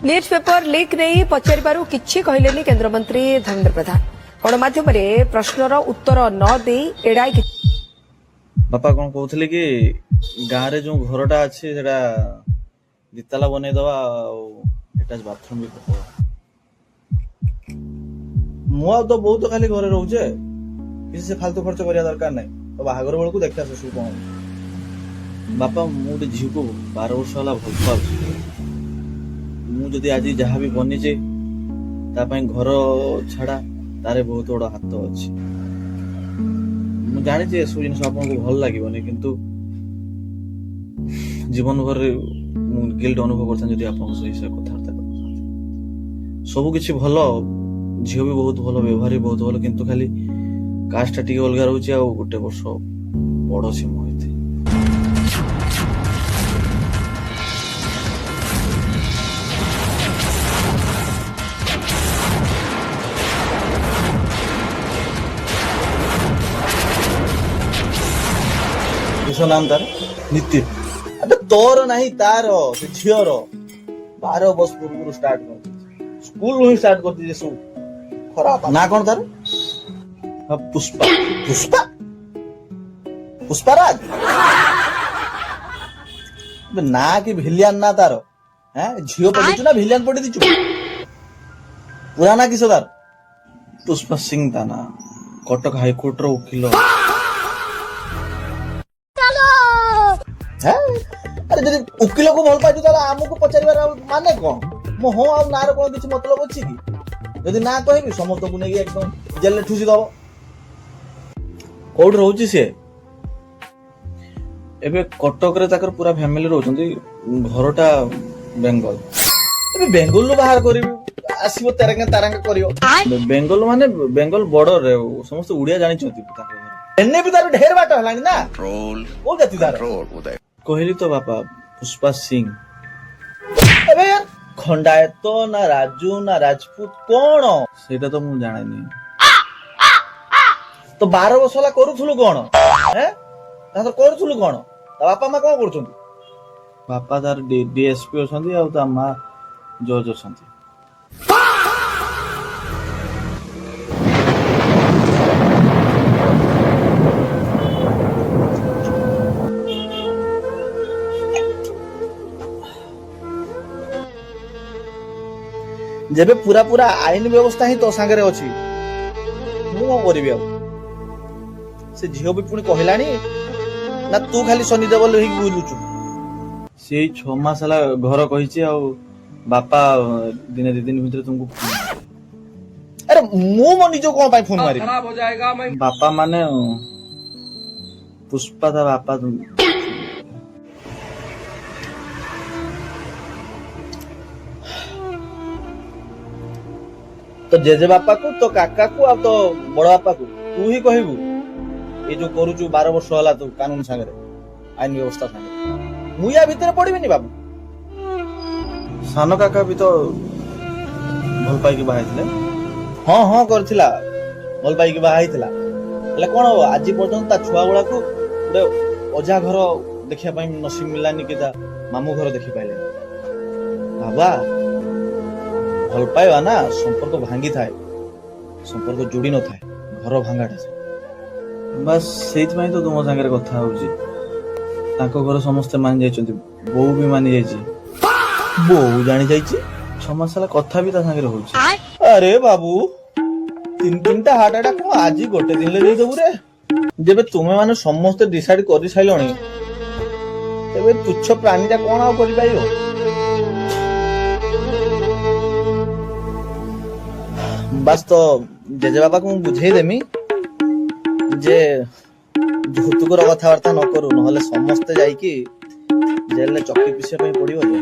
NEET paper leak ନେଇ ପଚାରିବାରୁ କିଛି କହିଲେନି କେନ୍ଦ୍ରମନ୍ତ୍ରୀ ଧର୍ମେନ୍ଦ୍ର ପ୍ରଧାନ। ଗଣମାଧ୍ୟମରେ ପ୍ରଶ୍ନର ଉତ୍ତର ନ ଦେଇ ଏଡ଼ାଇ ବାପା କଣ କହୁଥିଲେ କି ଗାଁରେ ଯୋଉ ଘରଟା ଅଛି ସେଟା ଦିତାଲା ବନେଇଦବା ଆଉ ଆଟାଚ ବାଥରୁମ ବି କରିଦବା। ମୁଁ ଆଉ ତ ବହୁତ ଖାଲି ଘରେ ରହୁଛେ, କିଛି ସେ ଫାଲତୁ ଖର୍ଚ୍ଚ କରିବା ଦରକାର ନାହିଁ। ତ ବାହାଘର ବେଳକୁ ଦେଖିବା ସେସବୁ କଣ ହଉଛି। ବାପା, ମୁଁ ଗୋଟେ ଝିଅକୁ 12 ବର୍ଷ ହେଲା ଭଲ ପାଉଛି। ମୁଁ ଯଦି ଆଜି ଯାହା ବି ବନିଛି, ତା ପାଇଁ ଘର ଛଡା ତାର ବହୁତ ବଡ ହାତ ଅଛି। ମୁଁ ଜାଣିଛି ଏସବୁ ଜିନିଷ ଆପଣଙ୍କୁ ଭଲ ଲାଗିବନି, କିନ୍ତୁ ଜୀବନ ଭରରେ ମୁଁ ଗିଲ୍ଟ ଅନୁଭବ କରିଥାନ୍ତି ଯଦି ଆପଣଙ୍କ ସହିତ କଥାବାର୍ତ୍ତା କରିଥାନ୍ତି। ସବୁ କିଛି ଭଲ, ଝିଅ ବି ବହୁତ ଭଲ, ବ୍ୟବହାର ବି ବହୁତ ଭଲ, କିନ୍ତୁ ଖାଲି କାଷ୍ଟଟା ଟିକେ ଅଲଗା ରହୁଛି ଆଉ ଗୋଟେ ବର୍ଷ ବଡ ସେ ମୋ ଏତେ। କିସ ନାମ ତାର? ନିତିନ। ଆବେ ତୋର ନାହିଁ, ତାର, ସେ ଝିଅର। 12 ବର୍ଷ ପୂର୍ବରୁ ଷ୍ଟାର୍ଟ କରିଦେଇଛି, ସ୍କୁଲରୁ ହିଁ ଷ୍ଟାର୍ଟ କରିଦେଇଛି ସବୁ ଖରାପ। ନା କଣ ତାର? ହଁ, ପୁଷ୍ପା। ପୁଷ୍ପା, ପୁଷ୍ପାରାଜ। ଆବେ ନା କି ଭିଲିଆନ ନା ତାର? ହେଁ, ଝିଅ ପଢିଛୁ ନା ଭିଲିଆନ ପଢି ଦେଇଛୁ? ପୁରା ନା କିସ ତାର? ପୁଷ୍ପା ସିଂ ତା ନା, କଟକ ହାଇକୋର୍ଟର ଓକିଲ। ହେଁ? ଆରେ ଯଦି ଓକିଲକୁ ଭଲ ପାଇଛୁ, ତାହେଲେ ଆମକୁ ପଚାରିବାର ଆଉ ମାନେ କଣ? ମୋ ହଁ ଆଉ ନାର କଣ କିଛି ମତଲବ ଅଛି କି? ଯଦି ନା କହିବି, ସମସ୍ତଙ୍କୁ ନେଇକି ଏକଦମ ଜେଲରେ ଠୁସି ଦବ। କୋଉଠି ରହୁଛି ସିଏ ଏବେ? କଟକରେ ତାଙ୍କର ପୁରା ଫ୍ୟାମିଲି ରହୁଛନ୍ତି, ଘରଟା ବେଙ୍ଗଲ। ଏବେ ବେଙ୍ଗଲରୁ ବାହାର କରିବୁ, ଆସିବ ତେରଙ୍ଗା ତାରଙ୍ଗା କରିବ। ବେଙ୍ଗଲ ମାନେ ବେଙ୍ଗଲ ବର୍ଡରରେ, ସମସ୍ତେ ଓଡିଆ ଜାଣିଛନ୍ତି ତାଙ୍କ ଘରେ। ଏନେ ବି ତାର ଢେର ବାଟ ହେଲାଣି ନା। କୋଉ ଜାତି ତାର? କହିଲି ତ ବାପା, ପୁଷ୍ପା ସିଂ। ଏବେ ୟାର ଖଣ୍ଡାୟତ ନା ରାଜୁ ନା ରାଜପୁତ କଣ, ସେଇଟା ତ ମୁଁ ଜାଣେନି। ତ 12 ବର୍ଷ ହେଲା କରୁଥିଲୁ କଣ? ହେଁ, ତାଙ୍କର କରୁଥିଲୁ କଣ? ତା ବାପା ମା କଣ କରୁଛନ୍ତି? ବାପା ତାର ଡିଏସପି ଅଛନ୍ତି ଆଉ ତା ମା ଜଜ୍ ଅଛନ୍ତି। ଯେବେ ପୁରା ପୁରା ଆଇନ ବ୍ୟବସ୍ଥା ହିଁ ତୋ ସାଙ୍ଗରେ ଅଛି, ମୁଁ କଣ କରିବି ଆଉ? ସେ ଝିଅ ବି ପୁଣି କହିଲାଣି ନା ତୁ ଖାଲି ସନି ଦେଓଲ ହେଇକି ବୁଲୁଛୁ? ସେଇ 6 ମାସ ହେଲା ଘର କହିଛି ଆଉ ବାପା ଦିନେ 2 ଦିନ ଭିତରେ ତୁମକୁ। ଆରେ ମୁଁ ମୋ ନିଜକୁ କଣ ପାଇଁ ଫୋନ ମାରିବି? खराब हो जाएगा मैं। ବାପା ମାନେ ପୁଷ୍ପା ତା ବାପା। ତୋ ଜେଜେ ବାପାକୁ, ତୋ କାକାକୁ ଆଉ ତୋ ବଡ ବାପାକୁ ତୁ ହିଁ କହିବୁ। ଏ ଯୋଉ କରୁଛୁ 12 ବର୍ଷ ହେଲା ତୁ କାନୁନ ସାଙ୍ଗରେ, ଆଇନ ବ୍ୟବସ୍ଥା ସାଙ୍ଗରେ, ମୁଁ ୟା ଭିତରେ ପଡିବିନି ବାବୁ। ସାନ କାକା ବି ତ ଭଲ ପାଇକି ବାହା ହେଇଥିଲେ। ହଁ ହଁ କରିଥିଲା, ଭଲ ପାଇକି ବାହା ହେଇଥିଲା। ହେଲେ କଣ ହବ, ଆଜି ପର୍ଯ୍ୟନ୍ତ ତା ଛୁଆ ଗୁଡାକୁ ଗୋଟେ ଅଜା ଘର ଦେଖିବା ପାଇଁ ନସିବ ମିଳିଲାନି କି ତା ମାମୁଁ ଘର ଦେଖି ପାଇଲେନି। ବାବା, ଭଲ ପାଇବା ନା ସମ୍ପର୍କ ଭାଙ୍ଗିଥାଏ, ସମ୍ପର୍କ ଯୋଡି ନଥାଏ। ଘର ଭାଙ୍ଗାଟା ସେ। ବାସ୍, ସେଇଥିପାଇଁ ତ ତୁମ ସାଙ୍ଗରେ କଥା ହଉଛି। ତାଙ୍କ ଘରେ ସମସ୍ତେ ମାନି ଯାଇଛନ୍ତି, ବୋଉ ବି ମାନି ଯାଇଛି। ବୋଉ ଜାଣି ଯାଇଛି? 6 ମାସ ହେଲା କଥା ବି ତା ସାଙ୍ଗରେ ହଉଛି। ଆରେ ବାବୁ, ତିନି ତିନିଟା ହାର୍ଟ ଆଟାକ୍ କଣ ଆଜି ଗୋଟେ ଦିନରେ ଦେଇଦବୁ ରେ? ଯେବେ ତୁମେ ମାନେ ସମସ୍ତେ ଡିସାଇଡ କରିସାରିଲଣି, ତେବେ ତୁଚ୍ଛ ପ୍ରାଣୀଟା କଣ ଆଉ କରିପାରିବ? ବାସ୍, ତ ଜେଜେବାପାକୁ ମୁଁ ବୁଝେଇଦେମି ଯେ ଯୌତୁକର କଥାବାର୍ତ୍ତା ନ କରୁ, ନହେଲେ ସମସ୍ତେ ଯାଇକି ଜେଲରେ ଚକି ପିସିବା ପାଇଁ ପଡିବ ଯେ।